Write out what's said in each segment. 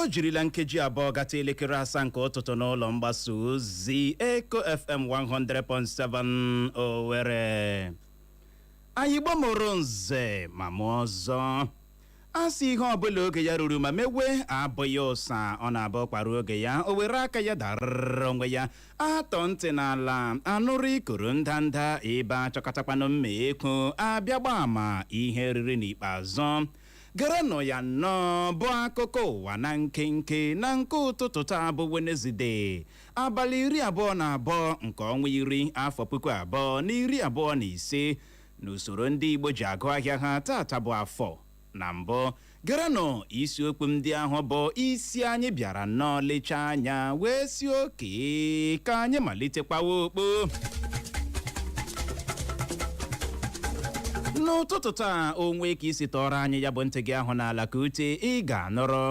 O jirila nkeji 2 gata elekere 7 nke ụtụtụ n'ụlọ mgbasa ozi Eko FM 100.7 Owerri. Anyị gbamụrụ nze ma mụọ ọzọ. A sị ihe ọbụla oge ya ruru ma mewe abụghị ụsa, ọ na-abụ kwara oge ya o were aka ya darịrị onwe ya. Atọ ntị n'ala anụrụ ikoro ndanda, ebe achọkọtakwanụ mma ekwu abịa gbaa ama ihe riri n'ikpeazụ. Gerenụ ya nnọọ bụ akụkọ ụwa na nkenke na nke ụtụtụ taa bụ Wenezde, abalị 22 nke ọnwa 10 afọ 2025, n'usoro ndị Igbo ji agụ ahịa ha. Tata bụ afọ. Na mbụ, gerenụ isiokwu ndị ahụ bụ isi anyị bịara nnọọ lechaa anya wee si oke ka anyị malitekwawa okpo n'ụtụtụ taa. Onwe ka isi tọrọ anyị ya bụ ntị gị ahụ n'ala ka ute, ị ga-anọrọ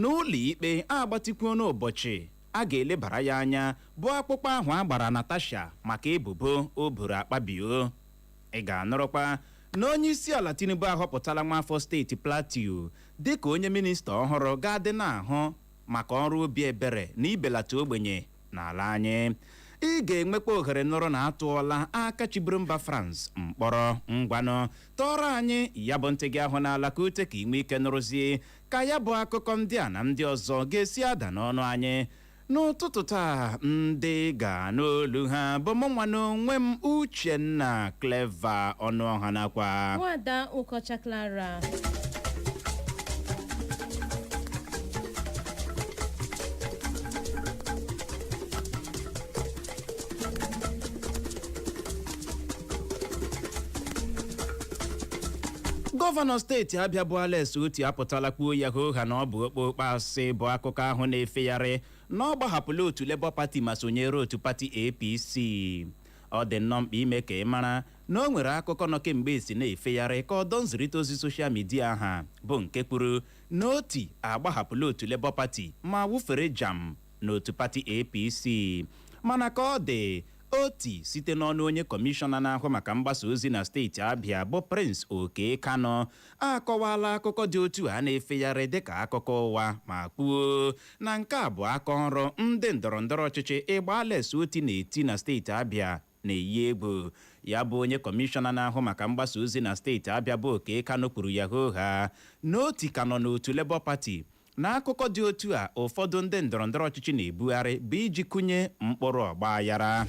n'ụlọ ikpe agbatịkwuo n'ụbọchị a ga-elebara ya anya bụ akpụkpọ ahụ a gbara Natasha maka ebubo o boro Akpabio. Ị ga-anọrọkwa na onye isi ala Tinubu ahọpụtala nwaafọ steeti Plateau dịka onye minista ọhụrụ ga-adị na-ahụ maka ọrụ obi ebere na ibelata ogbenye n'ala anyị. Ị ga-enwekwa ohere nọrọ na atụọla aka chiburu mba France mkpọrọ. Ngwanụ, tọọrọ anyị ya bụ ntị gị ahụ n'ala ka ute, ka ị nwee ike nụrụzie ka ya bụ akụkọ ndị a na ndị ọzọ ga-esi ada n'ọnụ anyị n'ụtụtụ taa. Ndị ga n'olu ha bụ mụ nwa n'onwe m, Uchenna Clever Ọnụọha, nakwa Nwada Ụkọcha Clara. Gọvanọ steeti Abịa bụ Alex Oti apụtala kwuo ya hoo ha na ọ bụ okpokpo asị bụ akụkọ ahụ na-efegharị na ọ gbahapụla otu Labour Party ma sonyere otu pati APC. Ọ dị nnọọ mkpa ime ka ị mara na o nwere akụkọ nọ kemgbe esi na-efegharị ka ọdọ nzirịta ozi social media ha, bụ nke kwuru na Oti agbahapụla otu Labour Party ma wụfere jam n'otu pati APC. Mana ka ọ dị, Oti, site n'ọnụ onye kọmishọna na-ahụ maka mgbasa ozi na steeti Abịa bụ Prince Oke Kano, akọwala akụkọ dị otu a na-efegharị dịka akụkọ ụwa, ma kwuo na nke a bụ aka ọrụ ndị ndọrọ ndọrọ ọchịchị ịgba Alex Oti na-eti na steeti Abịa na-eyi egwu. Ya bụ onye kọmishọna na-ahụ maka mgbasa ozi na steeti Abịa bụ Oke Kano kwuru ya hoo-ha na Oti ka nọ n'otu Labour Party, na akụkọ dị otu a ụfọdụ ndị ndọrọ ndọrọ ọchịchị na-ebugharị bụ iji kụnye mkpụrụ ọgba aghara.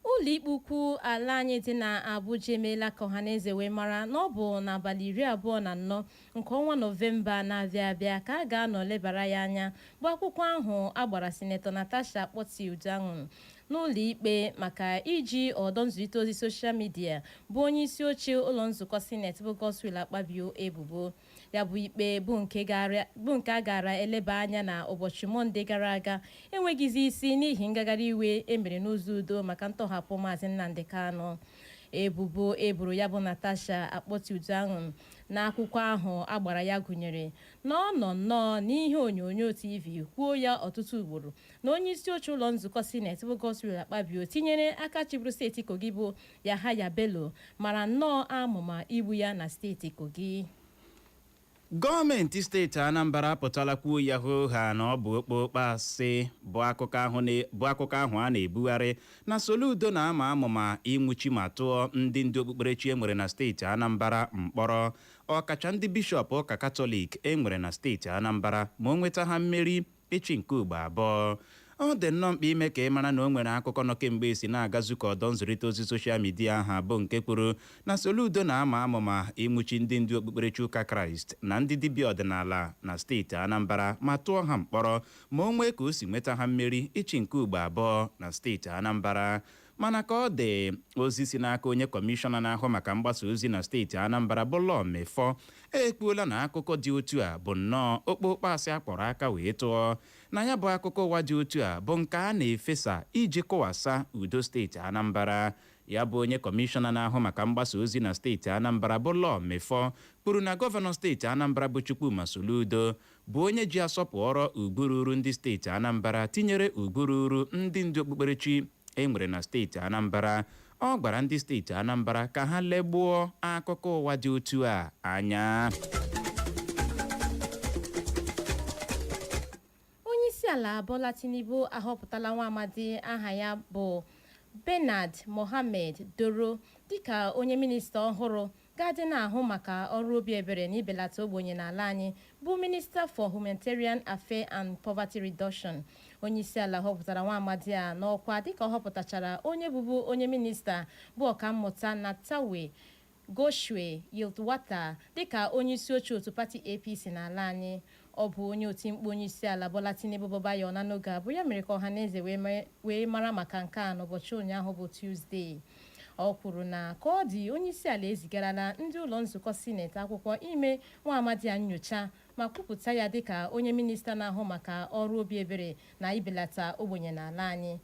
Ụlọikpe ukwu ala anyị dị na Abuja emeela ka ọhaneze wee mara na ọ bụ n'abalị 24 nke ọnwa Nọvemba na-abịa abịa ka a ga-anọ lebara ya anya bụ akwụkwọ ahụ agbara Sinetọ Natasha Akpoti Uduaghan n'ụlọ ikpe maka iji ọdọ nzirịta ozi social media bụ onye isi oche ụlọ nzukọ sineti bụ Godswill Akpabio ebubo. Ya bụ ikpe bụ nke a gara eleba anya na ụbọchị Mọnde gara aga enweghịzi isi n'ihi ngagharị iwe emere n'ụzọ udo maka ntọhapụ Maazị Nnamdi Kanu. Ebubo eboro ya bụ Natasha Akpoti Uduaghan n'akwụkwọ ahụ agbara ya gụnyere na ọ nọ nnọọ n'ihe onyonyo TV kwuo ya ọtụtụ ugboro na onye isi oche ụlọ nzukọ sineti bụ Godswill Akpabio tinyere aka chịburu steeti Kogi bụ Yahaya Bello mara nnọọ amụma igbu ya na steeti Kogi. Gọọmenti steeti Anambra apụtala kwuo ya hoo-ha na ọ bụ okpokpo asị bụ akụkọ ahụ a na-ebugharị na Soludo na-ama amụma ịnwụchi ma tụọ ndị ndu okpukperechi enwere na steeti Anambra mkpọrọ, ọkacha ndị bishọp ụka Katọlik enwere na steeti Anambra, ma o nweta ha mmeri ịchị nke ugbo abụọ. Ọ dị nnọọ mkpa ime ka ị mara na o nwere akụkọ nọ kemgbe esi na-agazu ka ọdọ nzirịta ozi social media ha, bụ nke kwuru na Soludo na-ama amụma ịnwụchi ndị ndu okpukperechi ụka Kraịst na ndị dibịa ọdịnala na steeti Anambra ma tụọ ha mkpọrọ ma o nwee ka o si nweta ha mmeri ịchị nke ugbo abụọ na steeti Anambra. Mana ka ọ dị, ozi si n'aka onye kọmishọna na-ahụ maka mgbasa ozi na steeti Anambra bụ Law Mefor ekwuola na akụkọ dị otu a bụ nnọọ okpokpo asị akpọrọ aka wee tụọ, na ya bụ akụkọ ụwa dị otu a bụ nke a na-efesa iji kụwasa udo steeti Anambra. Ya bụ onye kọmishọna na-ahụ maka mgbasa ozi na steeti Anambra bụ Law Mefor kwuru na gọvanọ steeti Anambra bụ Chukwuma Soludo bụ onye ji asọpụrụ ugwu ruru ndị steeti Anambra, tinyere ugwu ruru ndị ndu okpukperechi e nwere na steeti Anambra. Ọ gwara ndị steeti Anambra ka ha legbuo akụkọ ụwa dị otu a anya. Onyeisiala Bola Tinubu ahọpụtala nwa amadi aha ya bụ Bernard Mohammed Doro dịka onye minista ọhụrụ ga-adị na-ahụ maka ọrụ obi ebere na ibelata ogbenye n'ala anyị, bụ Minister for Humanitarian Affairs and Poverty Reduction. Onyeisiala họpụtara nwa amadi a n'ọkwa dịka ọ họpụtachara onye bụbu onye minista, bụ Ọkammụta Nentawe Goshwe Yilwatda, dịka onye isi oche otu pati APC n'ala anyị. Ọ bụ onye otimkpu onyeisiala Bola Tinubu bụ Bayo Onanuga bụ ya mere ka ọhaneze wee mara maka nke a n'ụbọchị ụnyaahụ bụ Tuzdee. Ọ kwuru na ka ọ dị, onyeisiala ezigarala ndị ụlọ nzukọ sineti akwụkwọ ime nwa amadi a nyocha ma kwupụta ya dịka onye minista na-ahụ maka ọrụ obi ebere na ibelata ogbenye n'ala anyị.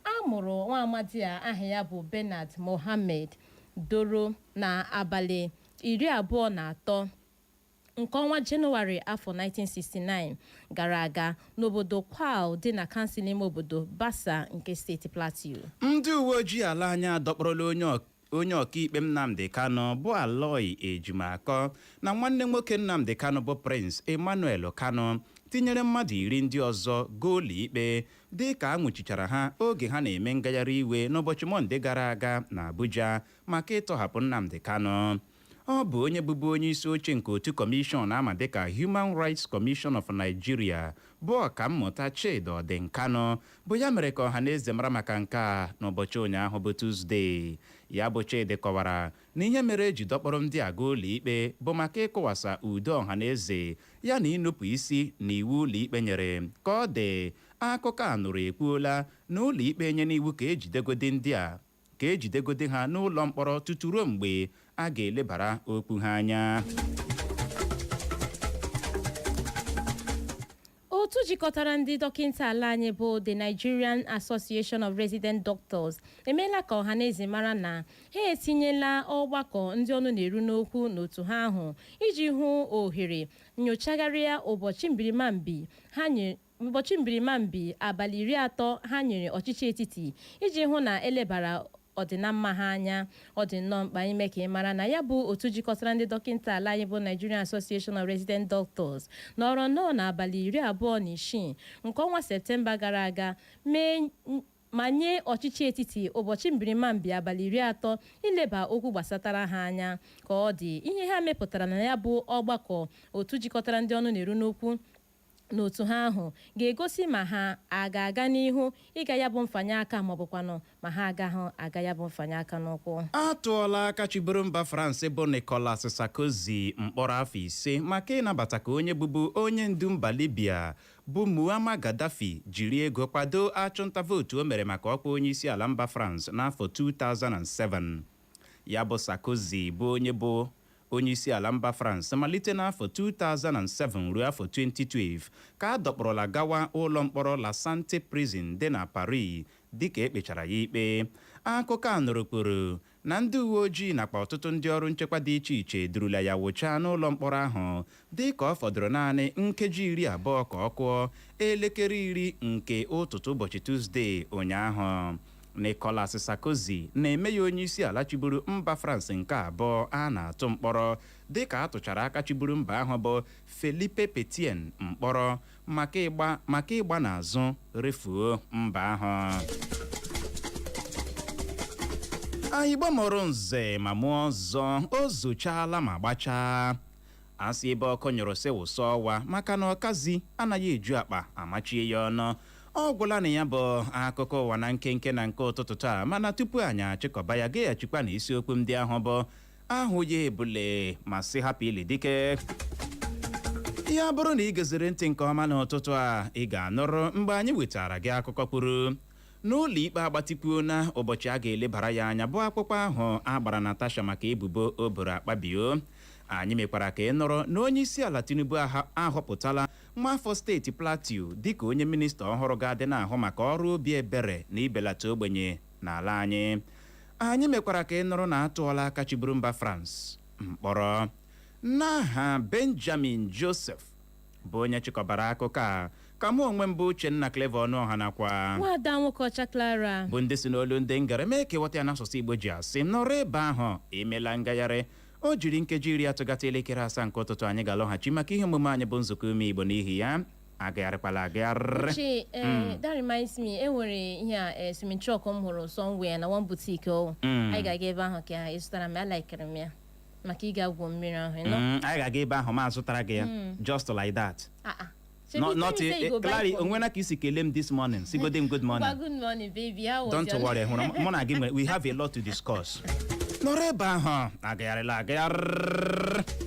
A mụrụ nwa amadi a aha ya bụ Bernard Mohammed Doro na abalị 23 nke ọnwa Jenụwarị afọ 1969 gara aga n'obodo Kwal dị na kansụl ime obodo Basa nke steeti Plateau. Ndị uwe ojii ala anyị adọkpọrọla onye ọkaikpe Nnamdi Kanu bụ Aloy Ejimakor na nwanne nwoke Nnamdi Kanu bụ Prince Emmanuel Kanu, tinyere mmadụ 10 ndị ọzọ goolu ikpe dị ka a nwụchichara ha oge ha na-eme ngagharị iwe n'ụbọchị Mọnde gara aga na Abuja maka ịtọhapụ Nnamdi Kanu. Ọ bụ onye bụbu onye isi oche nke otu kọmishọn ama dịka Human Rights Commission of Nigeria, bụ Ọkammụta Chidi Odinkalu, bụ ya mere ka ọha na eze mara maka nke a n'ụbọchị ụnyaahụ bụ Tuzdee. Ya bụ Chidi kọwara na ihe mere eji dọkpọrọ ndị aga ụlọ ikpe bụ maka ịkụwasa udo ọha na eze ya na ịnụpụ isi na iwu ụlọ ikpe nyere. Ka ọ dị, akụkọ a nụrụ ekwuola na ụlọ ikpe enye n'iwu ka ejidegodi ndị a, ka ejidegodi ha n'ụlọ mkpọrọ tutu ruo mgbe a ga-elebara okwu ha anya. Otu jikọtara ndị dọkịta ala anyị bụ The Nigerian Association of Resident Doctors emeela ka ọhaneze mara na ha etinyela ọgbakọ ndị ọnụ na-eru n'okwu n'otu ha ahụ iji hụ ohere nyochagharịa ụbọchị mbirimambi ha nye ụbọchị mbirimambi abalị 30 ha nyere ọchịchị etiti iji hụ na elebara ọdịnamma ha anya. Ọ dị nnọọ mkpa ime ka ị mara na ya bụ otu jikọtara ndị dọkịta ala anyị bụ Nigerian Association of Resident Doctors nọrọ nnọọ n'abalị 26 nke ọnwa Septemba gara aga mee ma nye ọchịchị etiti ụbọchị mbirimambi abalị 30 ileba okwu gbasatara ha anya. Ka ọ dị, ihe ha mepụtara na ya bụ ọgbakọ otu jikọtara ndị ọnụ na-eru n'okwu n'otu ha ahụ ga-egosi ma ha a ga-aga n'ihu ịga ya bụ mfanye aka, maọbụkwanụ ma ha agaghị aga ya bụ mfanye aka n'ụkwụ. A tụọla aka chịburu mba France bụ Nicolas Sarkozy mkpọrọ afọ 5 maka ịnabata ka onye bụbu onye ndu mba Libya bụ Muammar Gaddafi jiri ego kwado achụnta vootu o mere maka ọkwa onye isi ala mba France n'afọ 2007. Ya bụ Sarkozy bụ onye bụ onye isi ala mba France malite n'afọ 2007 ruo afọ 2012 ka a dọkpọrọla gawa ụlọ mkpọrọ La Sante Prison dị na Paris dịka ekpechara ya ikpe. Akụkọ a nụrụ kwuru na ndị uwe ojii nakwa ọtụtụ ndị ọrụ nchekwa dị iche iche durula ya wụchaa n'ụlọ mkpọrọ ahụ dị ka ọ fọdụrụ naanị nkeji 20 ka ọ kụọ elekere 10 nke ụtụtụ ụbọchị Tuzdee ụnyaahụ. Nicolas Sarkozy na-eme ya onye isi ala chịburu mba France nke abụọ a na-atụ mkpọrọ, dịka a tụchara aka chịburu mba ahụ bụ Philippe Pétain mkpọrọ maka ịgba n'azụ refuo mba ahụ. Anyị gbamọrọ nze ma mụọ ọzọ, o zochaala ma gbachaa. Asị ebe ọkụ nyụrụ sị wụsọ ọwa, maka na ọkazi anaghị eju akpa amachie ya ọnụ. Ọ gwụla na ya bụ akụkọ ụwa na nkenke na nke ụtụtụ taa, mana tupu anyị achịkọba ya, gaghachikwa na isiokwu ndị ahụ bụ ahụ ya ebule ma sị hapụ ili dike ya. Bụrụ na ị geziri ntị nke ọma n'ụtụtụ a, ị ga-anụrụ mgbe anyị wetara gị akụkọ kwuru n'ụlọ ikpe agbatịkwuo na ụbọchị a ga-elebara ya anya bụ akwụkwọ ahụ a gbara Natasha maka ebubo o boro Akpabio. Anyị mekwara ka ị nụrụ na onye isi ala Tinubu ahọpụtala nwaafọ steeti Plateau dịka onye minista ọhụrụ ga-adị na-ahụ maka ọrụ obi ebere na ibelata ogbenye n'ala anyị. Anyị mekwara ka ị nụrụ na atụọla aka chịburu mba France mkpọrọ. N'aha Benjamin Joseph bụ onye chịkọbara akụkọ a, ka mụ onwe m bụ Uchenna Clever Ọnụọha nakwa Nwaada Nwoke Ọcha Clara bụ ndị si n'olu ndị ngara mee ka ịghọta ya n'asụsụ Igbo ji asị nọrọ ebe ahụ emela ngagharị. O jiri nkeji 30 gata elekere 7 nke ụtụtụ, anyị ga-alọghachi maka ihe omume anyị bụ Nzukọ Ume Igbo. N'ihi ya Agagharịkwala agagharị. Uche, that reminds me, e nwere ihe a, swimming trunk m hụrụ somewhere na one boutique o. Anyị ga-aga ebe ahụ ka ị zụtara m ya. Likere m ya maka ịga gwuo mmiri ahụ. Anyị ga-aga ebe ahụ ma zụtara gị ya, just like that. Ah ah. Not, not Clary, onwena ka isi kelee m this morning, sigode m good morning. Good morning, baby. How was Don't your worry, hụrụ mụ na gị nwere, we have a lot to discuss. Nọrọ ebe ahụ, agagharịla agagharị.